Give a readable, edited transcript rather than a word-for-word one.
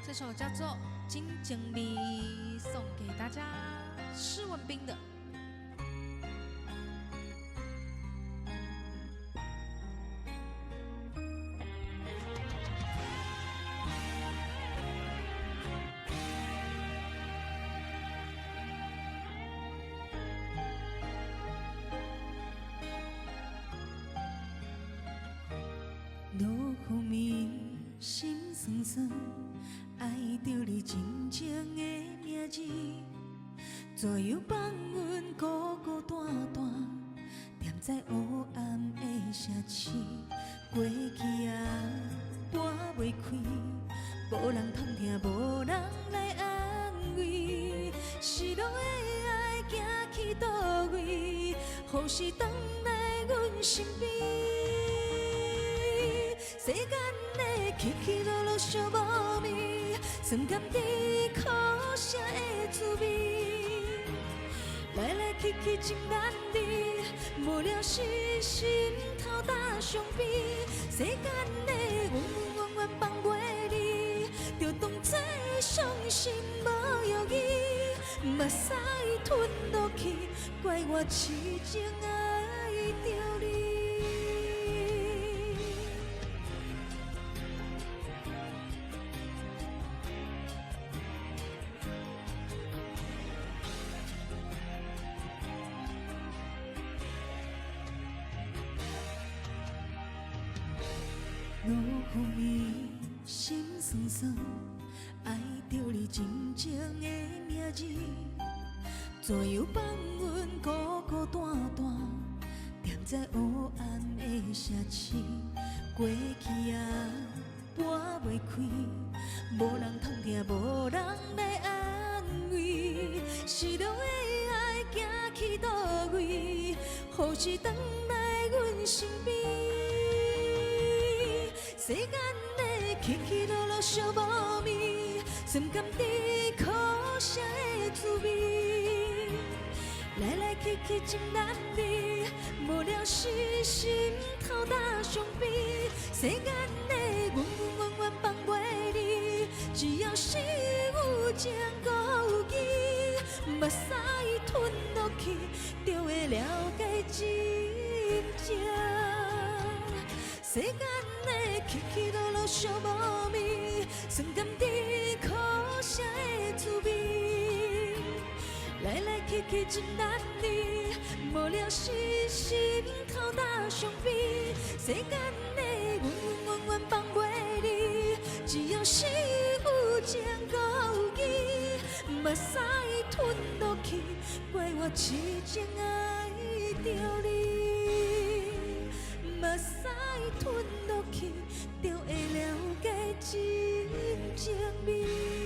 這首叫做《真情味》，送給大家，施文彬的。落雨暝，心酸酸，愛著你真情的名字，怎樣放阮孤孤單單，踮在黑暗的城市？過去啊，搬袂開，無人通聽，無人來安慰，失落的愛行去佗位，何時轉來阮身邊？世間的起起落落相無味，酸甘甜苦澀的滋味，來來去去真難離，無聊時心頭擔傷悲。世間的阮阮永遠放袂離，就當作傷心無藥醫，目屎吞落去，怪我痴情愛著你。落雨暝，心酸酸，愛著你真情的名字，怎樣放阮孤孤單單，踮在黑暗的城市？過去啊，搬袂開，無人通聽，無人來安慰，失落的愛行去佗位，何時轉來阮身邊？世間的起起落落相無味，酸甘甜苦澀的滋味，來來去去真難離，無聊時心頭擔傷悲。世間的阮阮永遠放袂離，只要是有情閣有義，目屎吞落去，就會了解真情。世間的起起落落相無味，酸甘甜苦澀的滋味，來來去去真難離，無聊時心頭擔傷悲。世間的阮阮永遠放袂離，只要是有情閣有義，目屎吞落去，怪我痴情愛著你。目屎吞落去，就會了解真情味。